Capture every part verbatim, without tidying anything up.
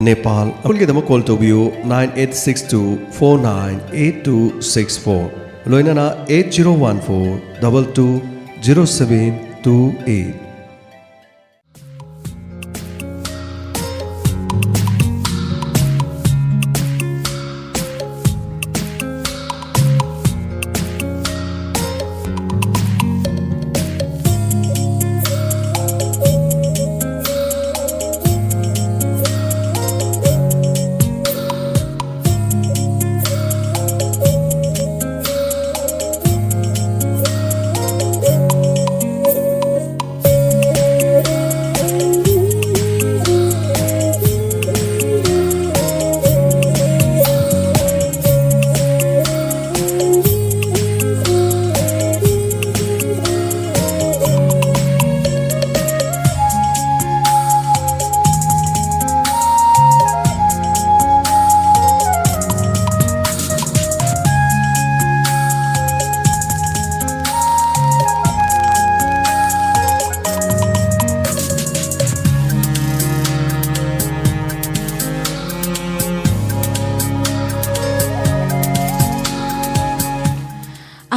ꯅꯦꯄꯥꯜ ꯑꯃꯒꯤꯗꯃꯛ ꯀꯣꯜ ꯇꯧꯕꯤꯌꯨ, nine eight six two four nine eight two six four, ꯂꯣꯏꯅꯅ eight zero one four double two zero seven two eight꯫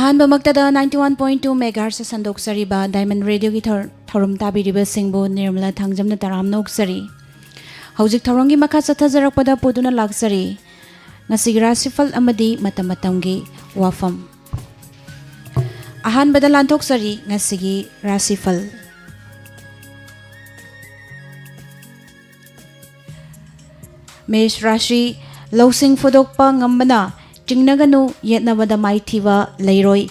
ꯑꯍꯥꯟꯕꯃꯛꯇꯗ ninety one point two megahertz ꯁꯟꯗꯣꯛꯆꯔꯤꯕ Diamond Radio ꯒꯤ ꯊꯧ-, ꯊꯧꯔꯝ ꯇꯥꯕꯤꯔꯤꯕꯁꯤꯡꯕꯨ ꯅꯤꯔꯃꯂꯥ ꯊꯥꯡꯖꯝꯅ ꯇꯔꯥꯝꯅ ꯑꯣꯛꯆꯔꯤ꯫ ꯍꯧꯖꯤꯛ ꯊꯧꯔꯝꯒꯤ ꯃꯈꯥ ꯆꯠꯊꯖꯔꯛꯄꯗ ꯄꯨꯗꯨꯅ ꯂꯥꯛꯆꯔꯤ ꯉꯁꯤꯒꯤ ꯔꯥꯁꯤꯐꯜ ꯑꯃꯗꯤ ꯃꯇꯝ ꯃꯇꯝꯒꯤ ꯋꯥꯐꯝ꯫ ꯑꯍꯥꯟꯕꯗ ꯂꯥꯟꯊꯣꯛꯆꯔꯤ ꯉꯁꯤꯒꯤ ꯔꯥꯁꯤꯐꯜ꯫ ꯃꯦꯁ ꯔꯥꯁꯤ: ꯂꯧꯁꯤꯡ ꯐꯨꯗꯣꯛꯄ ꯉꯝꯕꯅ ꯆꯤꯡꯅꯒꯅꯨ, ꯌꯦꯠꯅꯕꯗ ꯃꯥꯏꯊꯤꯕ ꯂꯩꯔꯣꯏ꯫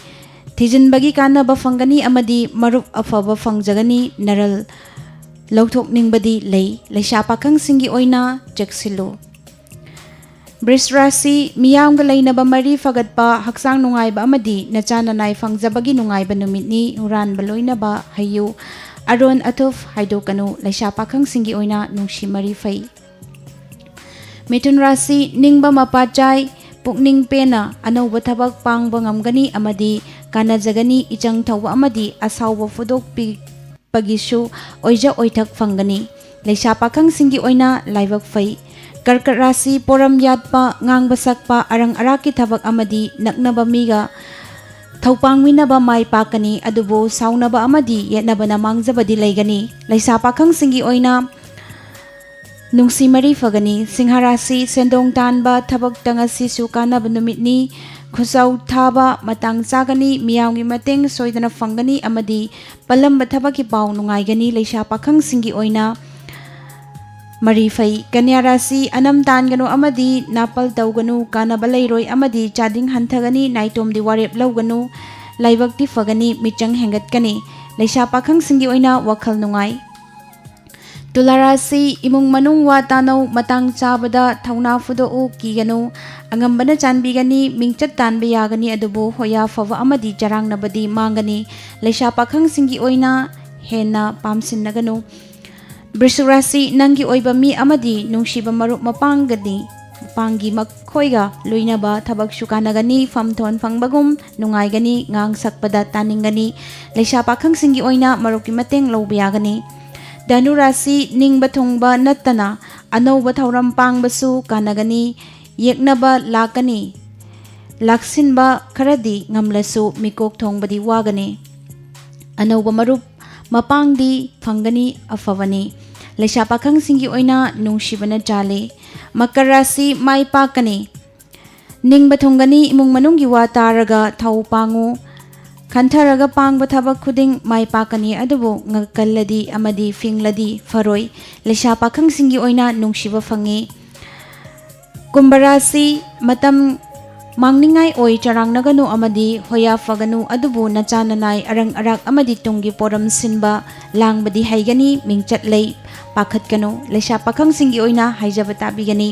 ꯊꯤꯖꯤꯟꯕꯒꯤ ꯀꯥꯟꯅꯕ ꯐꯪꯒꯅꯤ ꯑꯃꯗꯤ ꯃꯔꯨꯞ ꯑꯐꯕ ꯐꯪꯖꯒꯅꯤ꯫ ꯅꯔꯜ ꯂꯧꯊꯣꯛꯅꯤꯡꯕꯗꯤ ꯂꯩ꯫ ꯂꯩꯁꯥ ꯄꯥꯈꯪꯁꯤꯡꯒꯤ ꯑꯣꯏꯅ ꯆꯦꯛꯁꯤꯜꯂꯨ꯫ ꯕ꯭ꯔꯤꯁ ꯔꯥꯁꯤ: ꯃꯤꯌꯥꯝꯒ ꯂꯩꯅꯕ ꯃꯔꯤ ꯐꯒꯠꯄ, ꯍꯛꯆꯥꯡ ꯅꯨꯡꯉꯥꯏꯕ ꯑꯃꯗꯤ ꯅꯆꯥ ꯅꯅꯥꯏ ꯐꯪꯖꯕꯒꯤ ꯅꯨꯡꯉꯥꯏꯕ ꯅꯨꯃꯤꯠꯅꯤ꯫ ꯍꯨꯔꯥꯟꯕ ꯂꯣꯏꯅꯕ ꯍꯩꯌꯨ꯫ ꯑꯔꯣꯟ ꯑꯊꯨꯞ ꯍꯥꯏꯗꯣꯛꯀꯅꯨ꯫ ꯂꯩꯁꯥ ꯄꯥꯈꯪꯁꯤꯡꯒꯤ ꯑꯣꯏꯅ ꯅꯨꯡꯁꯤ ꯃꯔꯤ ꯐꯩ꯫ ꯃꯤꯊꯨꯟ ꯔꯥꯁꯤ: ꯅꯤꯡꯕ ꯃꯄꯥ ꯆꯥꯏ, ꯄꯨꯛꯅꯤꯡ ꯄꯦꯟꯅ ꯑꯅꯧꯕ ꯊꯕꯛ ꯄꯥꯡꯕ ꯉꯝꯒꯅꯤ ꯑꯃꯗꯤ ꯀꯥꯟꯅꯖꯒꯅꯤ꯫ ꯏꯆꯪ ꯊꯧꯕ ꯑꯃꯗꯤ ꯑꯁꯥꯎꯕ ꯐꯨꯗꯣꯛꯄꯤꯕꯒꯤꯁꯨ ꯑꯣꯏꯖ ꯑꯣꯏꯊꯛ ꯐꯪꯒꯅꯤ꯫ ꯂꯩꯁꯥ ꯄꯥꯈꯪꯁꯤꯡꯒꯤ ꯑꯣꯏꯅ ꯂꯥꯏꯕꯛ ꯐꯩ꯫ ꯀꯔꯀꯠ ꯔꯥꯁꯤ, ꯄꯣꯔꯝ ꯌꯥꯠꯄ, ꯉꯥꯡꯕ ꯁꯛꯄ, ꯑꯔꯪ ꯑꯔꯥꯛꯀꯤ ꯊꯕꯛ ꯑꯃꯗꯤ ꯅꯛꯅꯕ ꯃꯤꯒ ꯊꯧꯄꯥꯡꯃꯤꯟꯅꯕ ꯃꯥꯏ ꯄꯥꯛꯀꯅꯤ, ꯑꯗꯨꯕꯨ ꯁꯥꯎꯅꯕ ꯑꯃꯗꯤ ꯌꯦꯠꯅꯕꯅ ꯃꯥꯡꯖꯕꯗꯤ ꯂꯩꯒꯅꯤ꯫ ꯂꯩꯁꯥ ꯄꯥꯈꯪꯁꯤꯡꯒꯤ ꯑꯣꯏꯅ ꯅꯨꯡꯁꯤ ꯃꯔꯤ ꯐꯒꯅꯤ꯫ ꯁꯤꯡꯍ ꯔꯥꯁꯤ, ꯁꯦꯟꯗꯣꯡ ꯇꯥꯟꯕ ꯊꯕꯛꯇ ꯉꯁꯤꯁꯨ ꯀꯥꯟꯅꯕ ꯅꯨꯃꯤꯠꯅꯤ꯫ ꯈꯨꯠꯁꯥꯎ ꯊꯥꯕ ꯃꯇꯥꯡ ꯆꯥꯒꯅꯤ, ꯃꯤꯌꯥꯝꯒꯤ ꯃꯇꯦꯡ ꯁꯣꯏꯗꯅ ꯐꯪꯒꯅꯤ ꯑꯃꯗꯤ ꯄꯜꯂꯝꯕ ꯊꯕꯛꯀꯤ ꯄꯥꯎ ꯅꯨꯡꯉꯥꯏꯒꯅꯤ꯫ ꯂꯩꯁꯥ ꯄꯥꯈꯪꯁꯤꯡꯒꯤ ꯑꯣꯏꯅ ꯃꯔꯤ ꯐꯩ꯫ ꯀꯟꯌꯥ ꯔꯥꯁꯤ, ꯑꯅꯝ ꯇꯥꯟꯒꯅꯨ ꯑꯃꯗꯤ ꯅꯥꯄꯜ ꯇꯧꯒꯅꯨ, ꯀꯥꯟꯅꯕ ꯂꯩꯔꯣꯏ ꯑꯃꯗꯤ ꯆꯥꯗꯤꯡ ꯍꯟꯊꯒꯅꯤ, ꯅꯥꯏꯇꯣꯝꯗꯤ ꯋꯥꯔꯦꯞ ꯂꯧꯒꯅꯨ, ꯂꯥꯏꯕꯛꯇꯤ ꯐꯒꯅꯤ, ꯃꯤꯆꯪ ꯍꯦꯟꯒꯠꯀꯅꯤ꯫ ꯂꯩꯁꯥ ꯄꯥꯈꯪꯁꯤꯡꯒꯤ ꯑꯣꯏꯅ ꯋꯥꯈꯜ ꯅꯨꯡꯉꯥꯏ꯫ ꯇꯨꯂꯥ ꯔꯥꯁꯤ, ꯏꯃꯨꯡ ꯃꯅꯨꯡ ꯋꯥ ꯇꯥꯅꯧ, ꯃꯇꯥꯡ ꯆꯥꯕꯗ ꯊꯧꯅꯥ ꯐꯨꯗꯣꯛꯎ, ꯀꯤꯒꯅꯨ꯫ ꯑꯉꯝꯕꯅ ꯆꯥꯟꯕꯤꯒꯅꯤ, ꯃꯤꯡꯆꯠ ꯇꯥꯟꯕ ꯌꯥꯒꯅꯤ, ꯑꯗꯨꯕꯨ ꯍꯣꯌꯥ ꯐꯕ ꯑꯃꯗꯤ ꯆꯔꯥꯡꯅꯕꯗꯤ ꯃꯥꯡꯒꯅꯤ꯫ ꯂꯩꯁꯥ ꯄꯥꯈꯪꯁꯤꯡꯒꯤ ꯑꯣꯏꯅ ꯍꯦꯟꯅ ꯄꯥꯝꯁꯤꯟꯅꯒꯅꯨ꯫ ꯕ꯭ꯔꯤꯁꯨꯛ ꯔꯥꯁꯤ, ꯅꯪꯒꯤ ꯑꯣꯏꯕ ꯃꯤ ꯑꯃꯗꯤ ꯅꯨꯡꯁꯤꯕ ꯃꯔꯨꯞ ꯃꯄꯥꯡꯒꯅꯤ꯫ ꯃꯄꯥꯡꯒꯤ ꯃꯈꯣꯏꯒ ꯂꯣꯏꯅꯕ ꯊꯕꯛꯁꯨ ꯀꯥꯟꯅꯒꯅꯤ, ꯐꯝ ꯊꯣꯟ ꯐꯪꯕꯒꯨꯝ ꯅꯨꯡꯉꯥꯏꯒꯅꯤ, ꯉꯥꯡ ꯁꯛꯄꯗ ꯇꯥꯅꯤꯡꯒꯅꯤ꯫ ꯂꯩꯁꯥ ꯄꯥꯈꯪꯁꯤꯡꯒꯤ ꯑꯣꯏꯅ ꯃꯔꯨꯞꯀꯤ ꯃꯇꯦꯡ ꯂꯧꯕ ꯌꯥꯒꯅꯤ꯫ ꯙꯅꯨ ꯔꯥꯁꯤ, ꯅꯤꯡꯕ ꯊꯨꯡꯕ ꯅꯠꯇꯅ ꯑꯅꯧꯕ ꯊꯧꯔꯝ ꯄꯥꯡꯕꯁꯨ ꯀꯥꯟꯅꯒꯅꯤ꯫ ꯌꯦꯛꯅꯕ ꯂꯥꯛꯀꯅꯤ꯫ ꯂꯥꯛꯁꯤꯟꯕ ꯈꯔꯗꯤ ꯉꯝꯂꯁꯨ ꯃꯤꯀꯣꯛ ꯊꯣꯡꯕꯗꯤ ꯋꯥꯒꯅꯤ꯫ ꯑꯅꯧꯕ ꯃꯔꯨꯞ ꯃꯄꯥꯡꯗꯤ ꯐꯪꯒꯅꯤ, ꯑꯐꯕꯅꯤ꯫ ꯂꯩꯁꯥ ꯄꯥꯈꯪꯁꯤꯡꯒꯤ ꯑꯣꯏꯅ ꯅꯨꯡꯁꯤꯕꯅ ꯆꯥꯜꯂꯤ꯫ ꯃꯀꯔ ꯔꯥꯁꯤ, ꯃꯥꯏ ꯄꯥꯛꯀꯅꯤ꯫ ꯅꯤꯡꯕ ꯊꯨꯡꯒꯅꯤ, ꯏꯃꯨꯡ ꯃꯅꯨꯡꯒꯤ ꯋꯥ ꯇꯥꯔꯒ ꯊꯧ ꯄꯥꯡꯉꯨ꯫ ꯈꯟꯊꯔꯒ ꯄꯥꯡꯕ ꯊꯕꯛ ꯈꯨꯗꯤꯡ ꯃꯥꯏ ꯄꯥꯛꯀꯅꯤ, ꯑꯗꯨꯕꯨ ꯉꯛꯀꯜꯂꯗꯤ ꯑꯃꯗꯤ ꯐꯤꯡꯂꯗꯤ ꯐꯔꯣꯏ꯫ ꯂꯩꯁꯥ ꯄꯥꯈꯪꯁꯤꯡꯒꯤ ꯑꯣꯏꯅ ꯅꯨꯡꯁꯤꯕ ꯐꯪꯉꯤ꯫ ꯀꯨꯝꯚ ꯔꯥꯁꯤ, ꯃꯇꯝ ꯃꯥꯡꯅꯤꯡꯉꯥꯏ ꯑꯣꯏ ꯆꯔꯥꯡꯅꯒꯅꯨ ꯑꯃꯗꯤ ꯍꯣꯌꯥ ꯐꯒꯅꯨ, ꯑꯗꯨꯕꯨ ꯅꯆꯥ ꯅꯅꯥꯏ ꯑꯔꯪ ꯑꯔꯥꯛ ꯑꯃꯗꯤ ꯇꯨꯡꯒꯤ ꯄꯣꯔꯝ ꯁꯤꯟꯕ ꯂꯥꯡꯕꯗꯤ ꯍꯩꯒꯅꯤ, ꯃꯤꯡꯆꯠ ꯂꯩ, ꯄꯥꯈꯠꯀꯅꯨ꯫ ꯂꯩꯁꯥ ꯄꯥꯈꯪꯁꯤꯡꯒꯤ ꯑꯣꯏꯅ ꯍꯥꯏꯖꯕ ꯇꯥꯕꯤꯒꯅꯤ꯫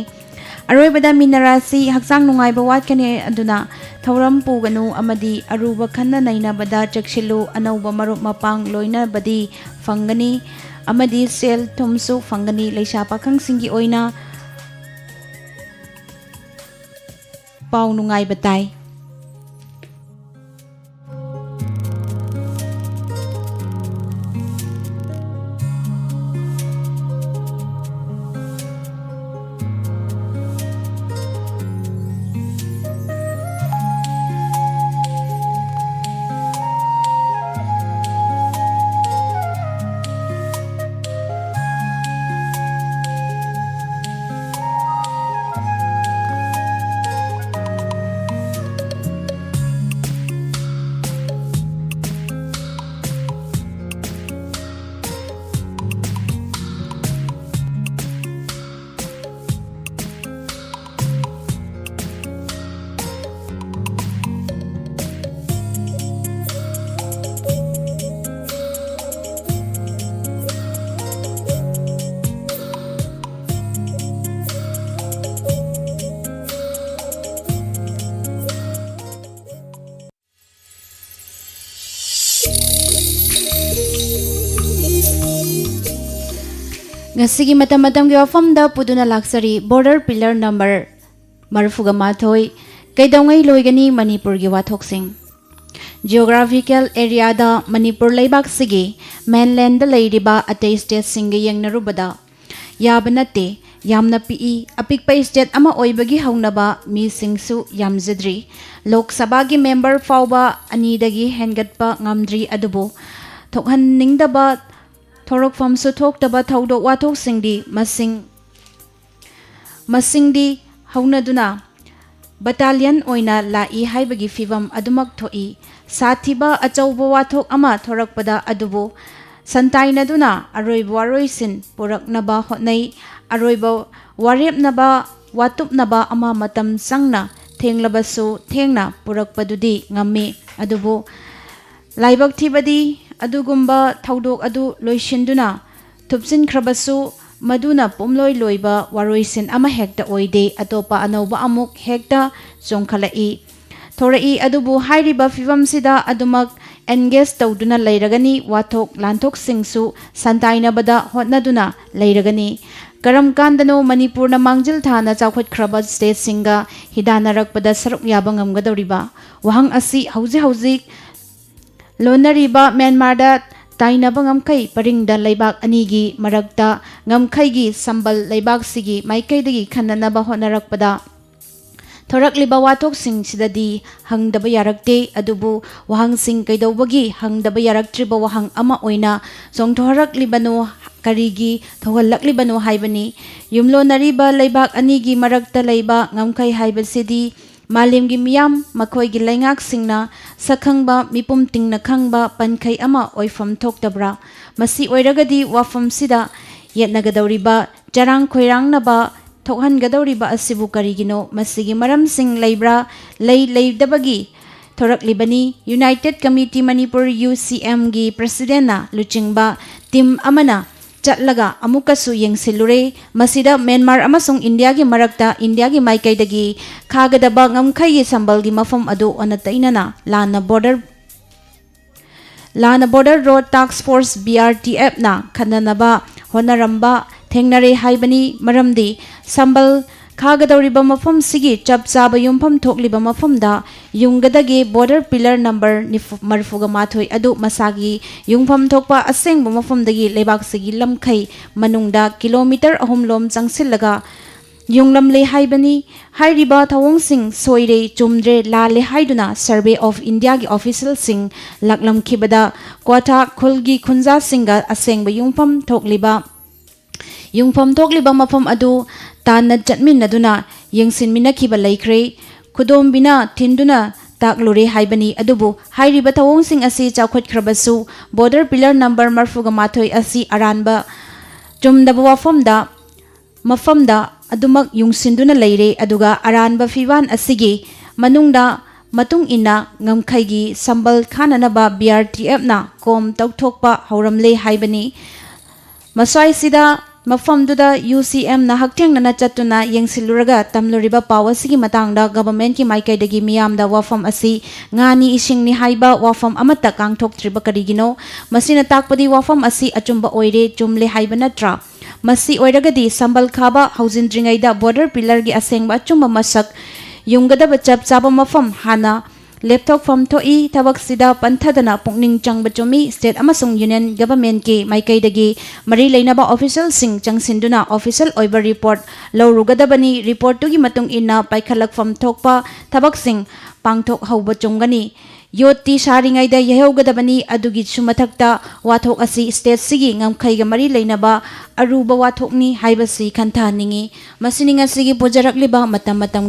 ꯑꯔꯣꯏꯕꯗ ꯃꯤꯅ ꯔꯥꯁꯤ, ꯍꯛꯆꯥꯡ ꯅꯨꯡꯉꯥꯏꯕ ꯋꯥꯠꯀꯅꯤ, ꯑꯗꯨꯅ ꯊꯧꯔꯝ ꯄꯨꯒꯅꯨ ꯑꯃꯗꯤ ꯑꯔꯨꯕ ꯈꯟꯅ ꯅꯩꯅꯕꯗ ꯆꯦꯛꯁꯤꯜꯂꯨ꯫ ꯑꯅꯧꯕ ꯃꯔꯨꯞ ꯃꯄꯥꯡ ꯂꯣꯏꯅꯕꯗꯤ ꯐꯪꯒꯅꯤ ꯑꯃꯗꯤ ꯁꯦꯜ ꯊꯨꯝꯁꯨ ꯐꯪꯒꯅꯤ꯫ ꯂꯩꯁꯥ ꯄꯥꯈꯪꯁꯤꯡꯒꯤ ꯑꯣꯏꯅ ꯄꯥꯎ ꯅꯨꯡꯉꯥꯏꯕ ꯇꯥꯏ꯫ ꯉꯁꯤꯒꯤ ꯃꯇꯝ ꯃꯇꯝꯒꯤ ꯋꯥꯐꯝꯗ ꯄꯨꯗꯨꯅ ꯂꯥꯛꯆꯔꯤ Border Pillar number ꯃꯔꯤꯐꯨꯒ ꯃꯥꯊꯣꯏ, ꯀꯩꯗꯧꯉꯩ ꯂꯣꯏꯒꯅꯤ ꯃꯅꯤꯄꯨꯔꯒꯤ ꯋꯥꯊꯣꯛꯁꯤꯡ? Geographical areaꯗ ꯃꯅꯤꯄꯨꯔ ꯂꯩꯕꯥꯛꯁꯤꯒꯤ mainlandꯗ ꯂꯩꯔꯤꯕ ꯑꯇꯩ stateꯁꯤꯡꯒ ꯌꯦꯡꯅꯔꯨꯕꯗ ꯌꯥꯕ ꯅꯠꯇꯦ꯫ ꯌꯥꯝꯅ ꯄꯤꯛꯏ꯫ ꯑꯄꯤꯛꯄ state ꯑꯃ ꯑꯣꯏꯕꯒꯤ ꯍꯧꯅꯕ ꯃꯤꯁꯤꯡꯁꯨ ꯌꯥꯝꯖꯗ꯭ꯔꯤ꯫ ꯂꯣꯛ ꯁꯚꯥꯒꯤ member ꯐꯥꯎꯕ ꯑꯅꯤꯗꯒꯤ ꯍꯦꯟꯒꯠꯄ ꯉꯝꯗ꯭ꯔꯤ꯫ ꯑꯗꯨꯕꯨ ꯊꯣꯛꯍꯟꯅꯤꯡꯗꯕ ꯊꯣꯔꯛꯐꯝꯁꯨ ꯊꯣꯛꯇꯕ ꯊꯧꯗꯣꯛ ꯋꯥꯊꯣꯛꯁꯤꯡꯗꯤ ꯃꯁꯤꯡ ꯃꯁꯤꯡꯗꯤ ꯍꯧꯅꯗꯨꯅ battalion ꯑꯣꯏꯅ ꯂꯥꯛꯏ ꯍꯥꯏꯕꯒꯤ ꯐꯤꯚꯝ ꯑꯗꯨꯃꯛ ꯊꯣꯛꯏ꯫ ꯁꯥꯊꯤꯕ ꯑꯆꯧꯕ ꯋꯥꯊꯣꯛ ꯑꯃ ꯊꯣꯔꯛꯄꯗ ꯑꯗꯨꯕꯨ ꯁꯟꯇꯥꯏꯅꯗꯨꯅ ꯑꯔꯣꯏꯕ ꯋꯥꯔꯣꯏꯁꯤꯟ ꯄꯨꯔꯛꯅꯕ ꯍꯣꯠꯅꯩ꯫ ꯑꯔꯣꯏꯕ ꯋꯥꯔꯦꯞꯅꯕ, ꯋꯥꯇꯨꯞꯅꯕ ꯑꯃ ꯃꯇꯝ ꯆꯪꯅ ꯊꯦꯡꯂꯕꯁꯨ ꯊꯦꯡꯅ ꯄꯨꯔꯛꯄꯗꯨꯗꯤ ꯉꯝꯃꯤ꯫ ꯑꯗꯨꯕꯨ ꯂꯥꯏꯕꯛ ꯊꯤꯕꯗꯤ ꯑꯗꯨꯒꯨꯝꯕ ꯊꯧꯗꯣꯛ ꯑꯗꯨ ꯂꯣꯏꯁꯤꯟꯗꯨꯅ ꯊꯨꯞꯆꯤꯟꯈ꯭ꯔꯕꯁꯨ ꯃꯗꯨꯅ ꯄꯨꯝꯂꯣꯏ ꯂꯣꯏꯕ ꯋꯥꯔꯣꯏꯁꯤꯟ ꯑꯃ ꯍꯦꯛꯇ ꯑꯣꯏꯗꯦ꯫ ꯑꯇꯣꯞꯄ ꯑꯅꯧꯕ ꯑꯃꯨꯛ ꯍꯦꯛꯇ ꯆꯣꯡꯈꯠꯂꯛꯏ, ꯊꯣꯔꯛꯏ꯫ ꯑꯗꯨꯕꯨ ꯍꯥꯏꯔꯤꯕ ꯐꯤꯕꯝꯁꯤꯗ ꯑꯗꯨꯃꯛ engage ꯇꯧꯗꯨꯅ ꯂꯩꯔꯒꯅꯤ꯫ ꯋꯥꯊꯣꯛ ꯂꯥꯟꯊꯣꯛꯁꯤꯡꯁꯨ ꯁꯟꯇꯥꯏꯅꯕꯗ ꯍꯣꯠꯅꯗꯨꯅ ꯂꯩꯔꯒꯅꯤ꯫ ꯀꯔꯝ ꯀꯥꯟꯗꯅꯣ ꯃꯅꯤꯄꯨꯔꯅ ꯃꯥꯡꯖꯤꯜ ꯊꯥꯅ ꯆꯥꯎꯈꯠꯈ꯭ꯔꯕ stateꯁꯤꯡꯒ ꯍꯤꯗꯥꯟꯅꯔꯛꯄꯗ ꯁꯔꯨꯛ ꯌꯥꯕ ꯉꯝꯒꯗꯧꯔꯤꯕ? ꯋꯥꯍꯪ ꯑꯁꯤ ꯍꯧꯖꯤꯛ ꯍꯧꯖꯤꯛ ꯂꯣꯟꯅꯔꯤꯕ ꯃ꯭ꯌꯥꯟꯃꯥꯔꯗ ꯇꯥꯏꯅꯕ ꯉꯝꯈꯩ ꯄꯔꯤꯡꯗ ꯂꯩꯕꯥꯛ ꯑꯅꯤꯒꯤ ꯃꯔꯛꯇ ꯉꯝꯈꯩꯒꯤ ꯁꯝꯕꯜ ꯂꯩꯕꯥꯛꯁꯤꯒꯤ ꯃꯥꯏꯀꯩꯗꯒꯤ ꯈꯟꯅꯅꯕ ꯍꯣꯠꯅꯔꯛꯄꯗ ꯊꯣꯔꯛꯂꯤꯕ ꯋꯥꯊꯣꯛꯁꯤꯡꯁꯤꯗꯗꯤ ꯍꯪꯗꯕ ꯌꯥꯔꯛꯇꯦ꯫ ꯑꯗꯨꯕꯨ ꯋꯥꯍꯪꯁꯤꯡ ꯀꯩꯗꯧꯕꯒꯤ ꯍꯪꯗꯕ ꯌꯥꯔꯛꯇ꯭ꯔꯤꯕ ꯋꯥꯍꯪ ꯑꯃ ꯑꯣꯏꯅ ꯆꯣꯡꯊꯣꯔꯛꯂꯤꯕꯅꯣ, ꯀꯔꯤꯒꯤ ꯊꯣꯛꯍꯜꯂꯛꯂꯤꯕꯅꯣ ꯍꯥꯏꯕꯅꯤ꯫ ꯌꯨꯝꯂꯣꯟꯅꯔꯤꯕ ꯂꯩꯕꯥꯛ ꯑꯅꯤꯒꯤ ꯃꯔꯛꯇ ꯂꯩꯕ ꯉꯝꯈꯩ ꯍꯥꯏꯕꯁꯤꯗꯤ ꯃꯥꯂꯦꯝꯒꯤ ꯃꯤꯌꯥꯝ, ꯃꯈꯣꯏꯒꯤ ꯂꯩꯉꯥꯛꯁꯤꯡꯅ ꯁꯛꯈꯪꯕ, ꯃꯤꯄꯨꯝ ꯇꯤꯡꯅ ꯈꯪꯕ ꯄꯟꯈꯩ ꯑꯃ ꯑꯣꯏꯐꯝ ꯊꯣꯛꯇꯕ꯭ꯔꯥ? ꯃꯁꯤ ꯑꯣꯏꯔꯒꯗꯤ ꯋꯥꯐꯝꯁꯤꯗ ꯌꯦꯠꯅꯒꯗꯧꯔꯤꯕ, ꯆꯔꯥꯡ ꯈꯣꯏꯔꯥꯡꯅꯕ ꯊꯣꯛꯍꯟꯒꯗꯧꯔꯤꯕ ꯑꯁꯤꯕꯨ ꯀꯔꯤꯒꯤꯅꯣ? ꯃꯁꯤꯒꯤ ꯃꯔꯝꯁꯤꯡ ꯂꯩꯕ꯭ꯔꯥ? ꯂꯩ ꯂꯩꯇꯕꯒꯤ ꯊꯣꯔꯛꯂꯤꯕꯅꯤ꯫ United Committee Manipur, UCMꯒꯤ presidentꯅ ꯂꯨꯆꯤꯡꯕ team ꯑꯃꯅ ꯆꯠꯂꯒ ꯑꯃꯨꯛꯀꯁꯨ ꯌꯦꯡꯁꯤꯜꯂꯨꯔꯦ꯫ ꯃꯁꯤꯗ ꯃ꯭ꯌꯥꯟꯃꯥꯔ ꯑꯃꯁꯨꯡ ꯏꯟꯗꯤꯌꯥꯒꯤ ꯃꯔꯛꯇ ꯏꯟꯗꯤꯌꯥꯒꯤ ꯃꯥꯏꯀꯩꯗꯒꯤ ꯈꯥꯒꯗꯕ ꯉꯝꯈꯩꯒꯤ ꯁꯝꯕꯜꯒꯤ ꯃꯐꯝ ꯑꯗꯨ ꯑꯣꯟꯅ ꯇꯩꯅꯅ ꯂꯥꯟꯅ border ꯂꯥꯟꯅ Border Road Task Force, BRTFꯅ ꯈꯟꯅꯅꯕ ꯍꯣꯠꯅꯔꯝꯕ ꯊꯦꯡꯅꯔꯦ ꯍꯥꯏꯕꯅꯤ꯫ ꯃꯔꯝꯗꯤ ꯁꯝꯕꯜ ꯈꯥꯒꯗꯧꯔꯤꯕ ꯃꯐꯝꯁꯤꯒꯤ ꯆꯞ ꯆꯥꯕ ꯌꯨꯝꯐꯝ ꯊꯣꯛꯂꯤꯕ ꯃꯐꯝꯗ ꯌꯨꯡꯒꯗꯒꯦ border pillar number ꯅꯤꯐꯨ, ꯃꯔꯤꯐꯨꯒ ꯃꯥꯊꯣꯏ ꯑꯗꯨ ꯃꯁꯥꯒꯤ ꯌꯨꯝꯐꯝ ꯊꯣꯛꯄ ꯑꯁꯦꯡꯕ ꯃꯐꯝꯗꯒꯤ ꯂꯩꯕꯥꯛꯁꯤꯒꯤ ꯂꯝꯈꯩ ꯃꯅꯨꯡꯗ ꯀꯤꯂꯣꯃꯤꯇꯔ ꯑꯍꯨꯝ ꯂꯣꯝ ꯆꯪꯁꯤꯜꯂꯒ ꯌꯨꯡꯂꯝꯂꯦ ꯍꯥꯏꯕꯅꯤ꯫ ꯍꯥꯏꯔꯤꯕ ꯊꯧꯑꯣꯡꯁꯤꯡ ꯁꯣꯏꯔꯦ, ꯆꯨꯝꯗ꯭ꯔꯦ, ꯂꯥꯜꯂꯦ ꯍꯥꯏꯗꯨꯅ Survey of Indiaꯒꯤ officialꯁꯤꯡ ꯂꯥꯛꯂꯝꯈꯤꯕꯗ ꯀ꯭ꯋꯥꯊꯥ ꯈꯨꯜꯒꯤ ꯈꯨꯟꯖꯥꯁꯤꯡꯒ ꯑꯁꯦꯡꯕ ꯌꯨꯝꯐꯝ ꯊꯣꯛꯂꯤꯕ ꯌꯨꯝꯐꯝ ꯊꯣꯛꯂꯤꯕ ꯃꯐꯝ ꯑꯗꯨ ꯇꯥꯟꯅ ꯆꯠꯃꯤꯟꯅꯗꯨꯅ ꯌꯦꯡꯁꯤꯟꯃꯤꯟꯅꯈꯤꯕ ꯂꯩꯈ꯭ꯔꯦ꯫ ꯈꯨꯗꯣꯝꯕꯤꯅ ꯊꯤꯟꯗꯨꯅ ꯇꯥꯛꯂꯨꯔꯦ ꯍꯥꯏꯕꯅꯤ꯫ ꯑꯗꯨꯕꯨ ꯍꯥꯏꯔꯤꯕ ꯊꯧꯑꯣꯡꯁꯤꯡ ꯑꯁꯤ ꯆꯥꯎꯈꯠꯈ꯭ꯔꯕꯁꯨ border pillar number ꯃꯔꯤꯐꯨꯒ ꯃꯥꯊꯣꯏ ꯑꯁꯤ ꯑꯔꯥꯟꯕ ꯆꯨꯝꯗꯕ ꯋꯥꯐꯝꯗ ꯃꯐꯝꯗ ꯑꯗꯨꯃꯛ ꯌꯨꯡꯁꯤꯟꯗꯨꯅ ꯂꯩꯔꯦ꯫ ꯑꯗꯨꯒ ꯑꯔꯥꯟꯕ ꯐꯤꯕꯥꯟ ꯑꯁꯤꯒꯤ ꯃꯅꯨꯡꯗ ꯃꯇꯨꯡ ꯏꯟꯅ ꯉꯝꯈꯩꯒꯤ ꯁꯝꯕꯜ ꯈꯥꯅꯅꯕ BRTFꯅ ꯀꯣꯝ ꯇꯧꯊꯣꯛꯄ ꯍꯧꯔꯝꯂꯦ ꯍꯥꯏꯕꯅꯤ꯫ ꯃꯁ꯭ꯋꯥꯏꯁꯤꯗ ꯃꯐꯝꯗꯨꯗ UCMꯅ ꯍꯛꯊꯦꯡꯅꯅ ꯆꯠꯇꯨꯅ ꯌꯦꯡꯁꯤꯜꯂꯨꯔꯒ ꯇꯝꯂꯨꯔꯤꯕ ꯄꯥꯎ ꯑꯁꯤꯒꯤ ꯃꯇꯥꯡꯗ governmentꯀꯤ ꯃꯥꯏꯀꯩꯗꯒꯤ ꯃꯤꯌꯥꯝꯗ ꯋꯥꯐꯝ ꯑꯁꯤ ꯉꯥꯅꯤ ꯏꯁꯤꯡꯅꯤ ꯍꯥꯏꯕ ꯋꯥꯐꯝ ꯑꯃꯠꯇ ꯀꯥꯡꯊꯣꯛꯇ꯭ꯔꯤꯕ ꯀꯔꯤꯒꯤꯅꯣ? ꯃꯁꯤꯅ ꯇꯥꯛꯄꯗꯤ ꯋꯥꯐꯝ ꯑꯁꯤ ꯑꯆꯨꯝꯕ ꯑꯣꯏꯔꯦ, ꯆꯨꯝꯂꯦ ꯍꯥꯏꯕ ꯅꯠꯇ꯭ꯔꯥ? ꯃꯁꯤ ꯑꯣꯏꯔꯒꯗꯤ ꯁꯝꯕꯜ ꯈꯥꯕ ꯍꯧꯖꯤꯟꯗ꯭ꯔꯤꯉꯩꯗ border pillarꯒꯤ ꯑꯁꯦꯡꯕ ꯑꯆꯨꯝꯕ ꯃꯁꯛ ꯌꯨꯡꯒꯗꯕ ꯆꯞ ꯆꯥꯕ ꯃꯐꯝ ꯍꯥꯟꯅ ꯂꯦꯞꯊꯣꯛꯐꯝ ꯊꯣꯛꯏ꯫ ꯊꯕꯛꯁꯤꯗ ꯄꯟꯊꯗꯅ ꯄꯨꯛꯅꯤꯡ ꯆꯪꯕ ꯆꯨꯝꯃꯤ꯫ State ꯑꯃꯁꯨꯡ Union Governmentꯀꯤ ꯃꯥꯏꯀꯩꯗꯒꯤ ꯃꯔꯤ ꯂꯩꯅꯕ officialꯁꯤꯡ ꯆꯪꯁꯤꯟꯗꯨꯅ official ꯑꯣꯏꯕ report ꯂꯧꯔꯨꯒꯗꯕꯅꯤ꯫ Reportꯇꯨꯒꯤ ꯃꯇꯨꯡ ꯏꯟꯅ ꯄꯥꯏꯈꯠꯂꯛꯐꯝ ꯊꯣꯛꯄ ꯊꯕꯛꯁꯤꯡ ꯄꯥꯡꯊꯣꯛꯍꯧꯕ ꯆꯨꯝꯒꯅꯤ꯫ ꯌꯣꯠꯇꯤ ꯁꯥꯔꯤꯉꯩꯗ ꯌꯩꯍꯧꯒꯗꯕꯅꯤ꯫ ꯑꯗꯨꯒꯤꯁꯨ ꯃꯊꯛꯇ ꯋꯥꯊꯣꯛ ꯑꯁꯤ stateꯁꯤꯒꯤ ꯉꯝꯈꯩꯒ ꯃꯔꯤ ꯂꯩꯅꯕ ꯑꯔꯨꯕ ꯋꯥꯊꯣꯛꯅꯤ ꯍꯥꯏꯕꯁꯤ ꯈꯟꯊꯍꯟꯅꯤꯡꯏ꯫ ꯃꯁꯤꯅꯤ ꯉꯁꯤꯒꯤ ꯄꯨꯖꯔꯛꯂꯤꯕ ꯃꯇꯝ ꯃꯇꯝꯒꯤ